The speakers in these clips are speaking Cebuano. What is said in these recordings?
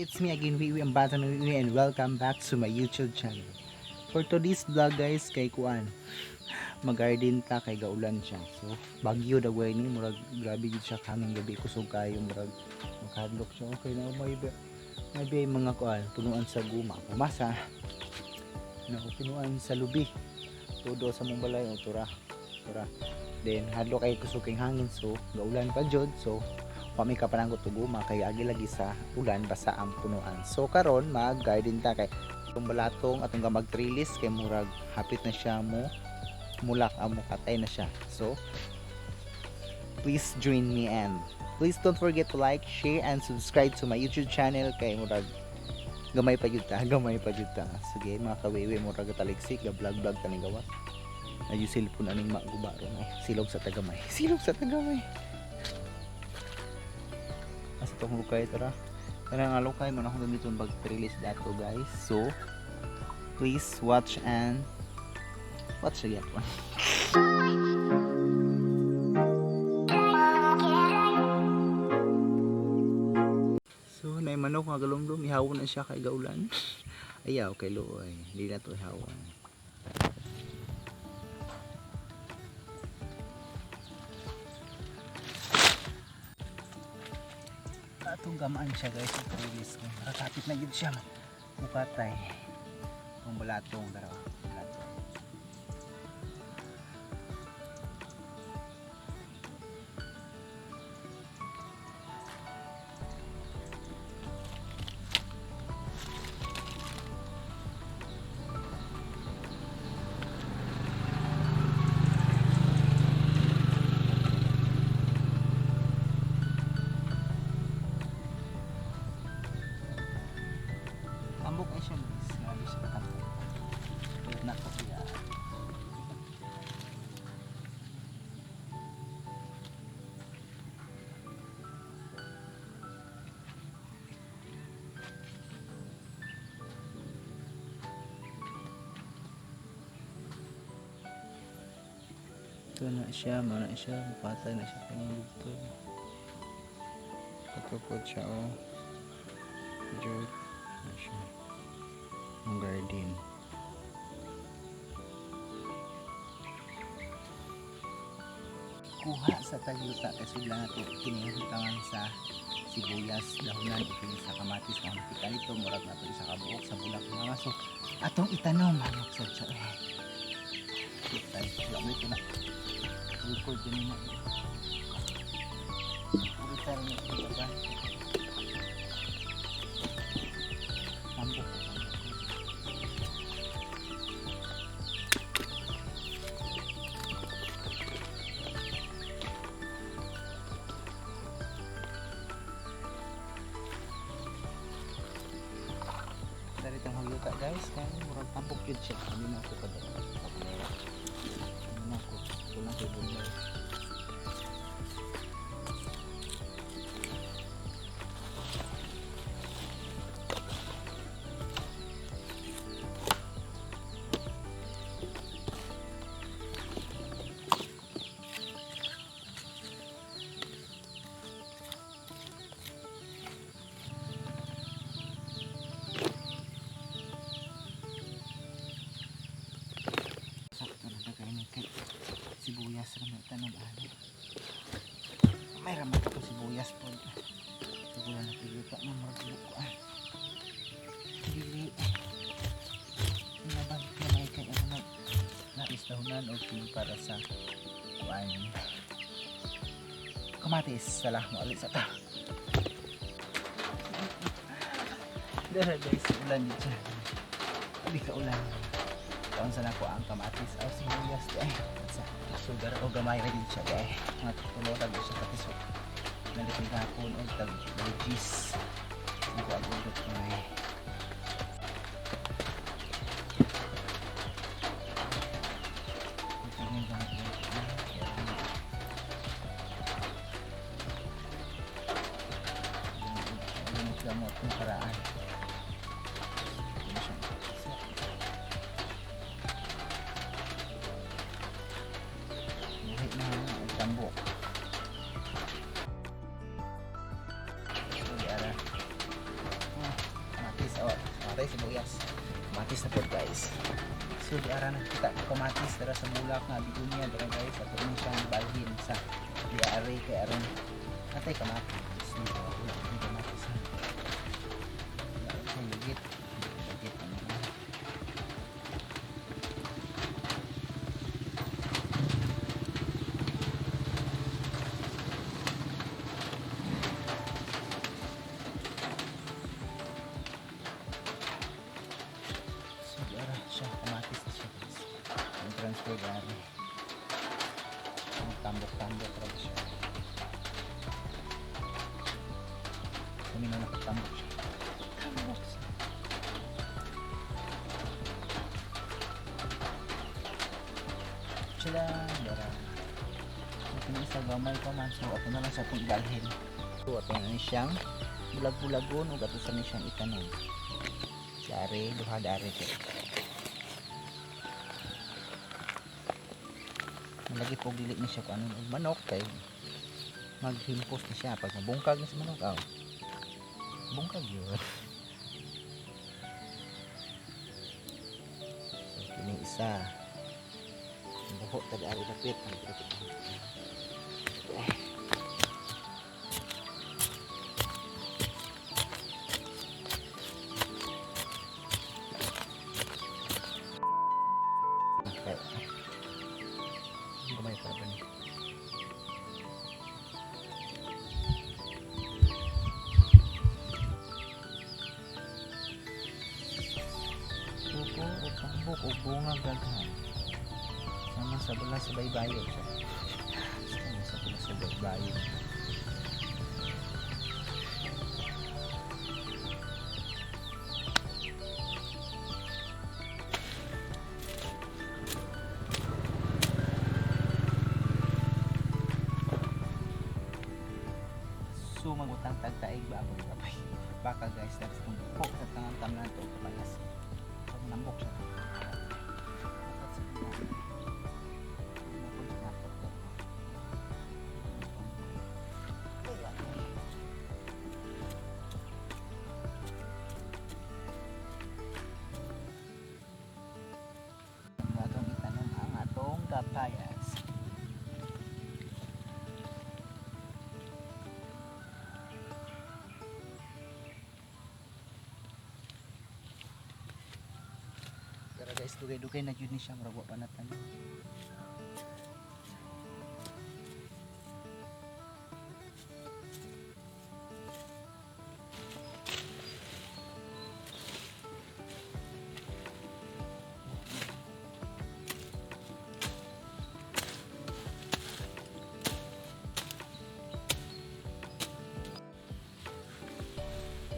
It's me again, Wiwi ang Bata ng Wiwi, and welcome back to my YouTube channel. For today's vlog, guys, kay kuan, mag-garden ta kay gaulan siya. So, bagyo daw ni, murag grabe gid siya hangin gabi, kusog kayo, murag makadlok siya. Okay na may mga kuan, punuan sa guma, pumasa. Na punuan sa lubi. Todo sa mong balay o tura. Tura. Then hadlok kay kusog kay hangin, so gaulan pa jud, so wa may kapananggot og guma kay agi lagi sa ulan, basa ang punuan. So karon mag garden ta kay itong balatong atong ga mag-trellis kay murag hapit na siya mo mulak amo, katay na siya. So please join me and please don't forget to like, share and subscribe to my YouTube channel kay murag gamay pa jud ta, gamay pa jud ta. Sige, mga kawiwi, murag taliksik ga vlog vlog taning gawas. Ay, yung cellphone aning maguba ron ay silog sa tagamay. Silog sa tagamay. Asa tong lukay, tara. Tara nga lukay man akong gamiton pag release dato, guys. So please watch and watch again. So nay manok nga galumlum, ihawon na siya kay gaulan. Ayaw kay luoy, hindi na to ihawon. Atong gamaan siya, guys, ito release ko. Nakakapit na gid siya. Mukatay. Itong balatong daraw. Balatong. Tambok ay siya, guys. Grabe siya katambok. Wait na ko siya. Ito na siya, mana siya, patay na siya kanyang dito. Katukod siya, oh. Dirt. Na siya. Ang garden. Kuha sa tagyuta kasi lang nato kinihutangan sa sibuyas, dahunan, kini sa kamatis, kung kita nito, murag nato isa ka buok sa bulak mga. So atong itanom manok sa siya eh. Tay, wala mo ito na. Record din na. Puro na ito ba? Tambok. Dari itong haluta, guys, kaya murag tambok yun siya. Hindi na ako padala. Hindi na ako. Kulang kay bunday. Sakto na kay ni kay sibuyas ra may tanom ani. May raman ko sibuyas po. Sibuyas na piyuta na murag buko ah. Dili. Naban na may kay ano na nais dahunan o kini para sa kuan. Kamatis sala mo alis sa ta. Dara, guys, ulan dito. Abi ka ulan. Taon sa nako ang kamatis aw sibuyas di ay. Sa sugar o gamay ra gid siya di ay. Mga tulo ra gid siya katisok. Nalit gahapon og tag veggies. Ako ang ugot may. Tingin ba natin? Gamot ng paraan. Ano siya? Buhi na ang tambok. Uy, ara. Ah. Kamatis na po guys. So di ara nakita ko kamatis dara sa bulak nga bigunya dara guys. Ato ni siyang balhin sa diare kay aron atay kamatis. Dito wala ni kamatis. Wala lugit. Lugit ano. So di ara siya kamatis na siya guys. Ang transfer gari. Tambok-tambok ra siya. Kami na nakatambok siya. Tambok siya. Sila, dara. Ito na isa gamay pa man. So, ato na lang sa itong ibalhin. So, ato na siyang bulag-bulagon o ato sa ni siyang itanom. Dari, duha dari. Malagi po dili ni siya kung ano og manok kay maghimpos na siya pag mabungkag na sa manok aw. Bungkag yun. So kini isa. Buho tadi ari dapit, dapit. Okay. Gamay pa ba ni? Tuko o tambok o bunga daghan. Sama sa bala sa baybayo siya. Sama sa bala sa baybayo. So magutang tagtaig ba ako kapay. Baka guys, that's kung buhok sa tangan tamnan to kapayas. So nambok siya. Dapat sa mga. Atong itanom ang atong kapayas. Pero guys, dugay-dugay na jud ni siya, murag wa pa natanom.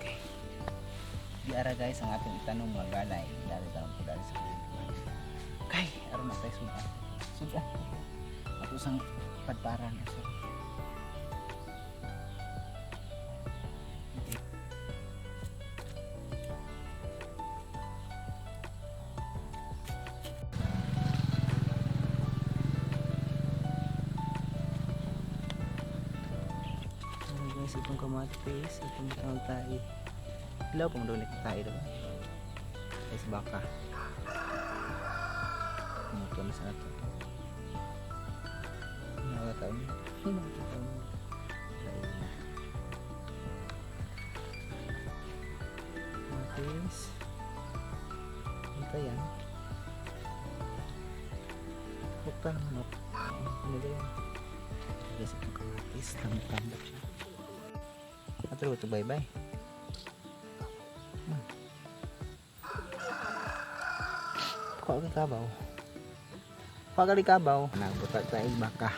Okay. Di ara guys ang atong itanom mga galay. Dari tanom ko dari sa kuwan. Kay, aron na tayo sudan. Sudan. Ato sang padparan asa. Okay. So guys, itong kamatis, itong tayo. Ilaw pa mo daw tayo diba? Guys, baka. Muto na sa ato. Nakataon. Nakataon. Lain na. Kamatis. Ito yan. Bukta ng manok. Ano ba yan? Guys, itong kamatis. Tambok-tambok siya. Ato ito, bye-bye. Kuha ka kabaw. Kuha ka kabaw. Nagbutag tayo baka.